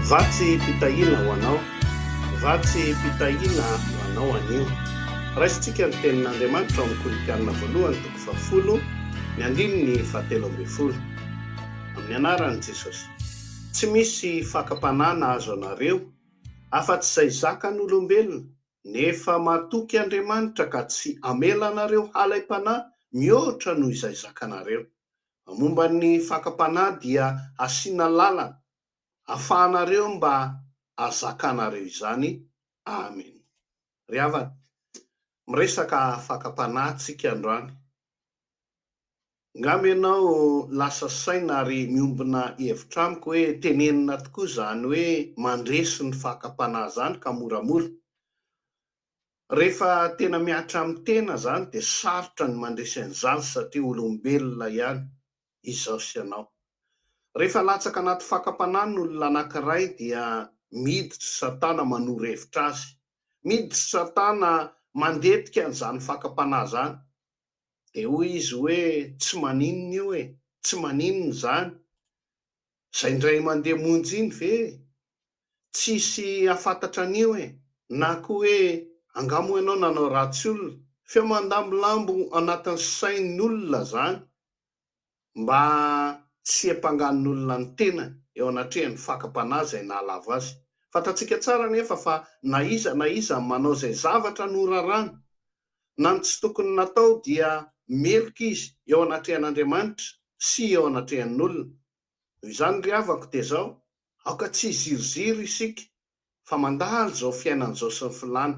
Vatsim-pitahiana ho anao, vatsim-pitahiana ho anao anio. Raisintsika ny tenin'Andriamanitra ao amin'ny Korintiana voalohany toko fahafolo, ny andininy fahatelo ambin'ny folo. Amin'ny anaran'i Jesosy. Tsy misy fakam-panahy nahazo anareo, afa-tsy izay zakan'olombelona, nefa matoky Andriamanitra ka tsy hamela anareo halaim-panahy mihoatra noho izay zakanareo. Momba ny fakam-panahy dia asiana lalana afahanareo mba azakanareo izany. Amen. Ry havana, miresaka fakam-panahy tsika androany. Ngamba ianao lasa saina ary miombona hevitra amiko hoe tenenina tokoa izany hoe mandresy ny fakam-panahy izany ka moramora. Rehefa tena mihatra amin'ny tena izany dia sarotra ny mandresy an'izany satria olombelona ihany izaho sy ianao. Rehefa latsaka anaty fakam-panahy ny olona anankiray dia miditra satana manoro hevitra azy. Miditra satana mandetika an'izany fakam-panahy izany. Dia hoy izy hoe tsy maninona io e, tsy maninona izany. Izay indray mandeha monjy iny ve e? Tsisy hahafantatra an'io e! Na koa hoe angaha moa ianao nanao ratsy olona? Feo mandambolambo anatin'ny sain'ny olona izany mba tsy hiampangan'olona ny tenany eo anatrehan'ny fakam-panahy izay nahalavo azy. Fantatsika tsara anefa fa na iza na iza manao izay zavatra norarana na ny tsy tokony natao dia meloka izy eo anatrehan'Andriamanitra sy eo anatrehan'olona. Noho izany ry havako dia izao, aoka tsy hiziriziry isika fa mandalo izao fiainana izao sy ny filàna.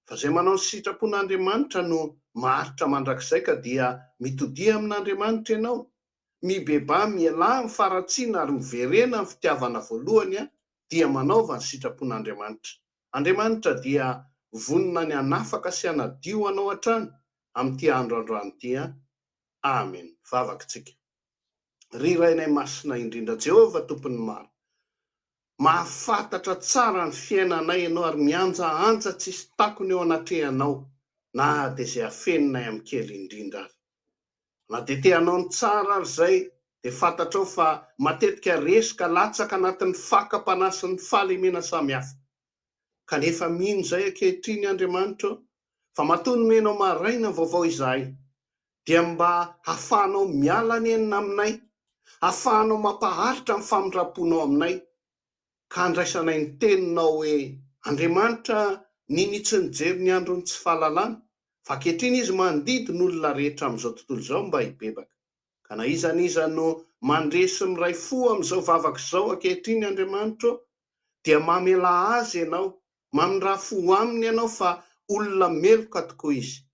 Fa izay manao ny sitrapon'Andriamanitra no maharitra mandrakizay ka dia mitodia amin'Andriamanitra ianao, mibebaha mialà amin'ny faharatsiana ary miverena amin'ny fitiavana voalohany dia manaova ny sitrapon'Andriamanitra. Andriamanitra dia vonona ny hanafaka sy hanadio anao hatrany amin'ity andro androany ity an. Amen. Vavaka tsika. Ry Rainay Masina indrindra Jehovah Tompon'ny maro, mahafantatra tsara ny fiainanay Ianao ary mihanjahanja tsisy takona eo anatrehanao na dia izay afeninay amin'ny kely indrindra ary. Na dia te hanao ny tsara ary izay dia fantatrao fa matetika resy ka latsaka anatin'ny fakam-panahy sy ny fahalemena samihafa. Kanefa mino izay ankehitriny Andriamanitra ô, fa matoa nomenao maraina vaovao izahay dia mba hafahanao miala nenina aminay, hafahanao mampaharitra ny famindram-ponao aminay, ka handraisanay ny teninao hoe, Andriamanitra ninia tsy nijery ny andron'ny tsy fahalalana, fa ankehitriny Izy mandidy ny olona rehetra amin'izao tontolo izao mba hibebaka. Ka na iza na iza no mandre sy miray fo amin'izao vavaka izao ankehitriny, Andriamanitra ô, dia mamelà azy Ianao, mamindrà fo aminy Ianao fa olona meloka tokoa izy.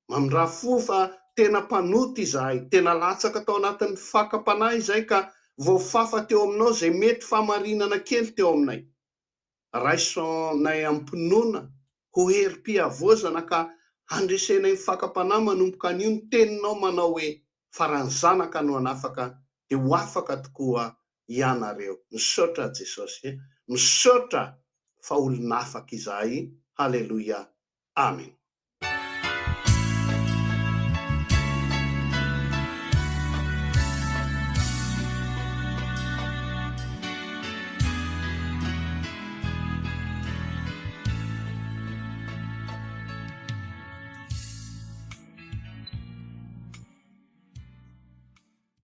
Mamindrà fo fa tena mpanota izahay, tena latsaka tao anatin'ny fakam-panahy izahay ka voafafa teo aminao izay mety fahamarinana kely teo aminay. Raiso anay am-pinoana ho herim-pihavaozana ka handresenay ny fakam-panahy manomboka anio ny teninao manao hoe fa raha ny Zanaka no hanafaka dia ho afaka tokoa ianareo. Misaotra Jesosy, misaotra fa olona afaka izahay. Haleloia. Amen.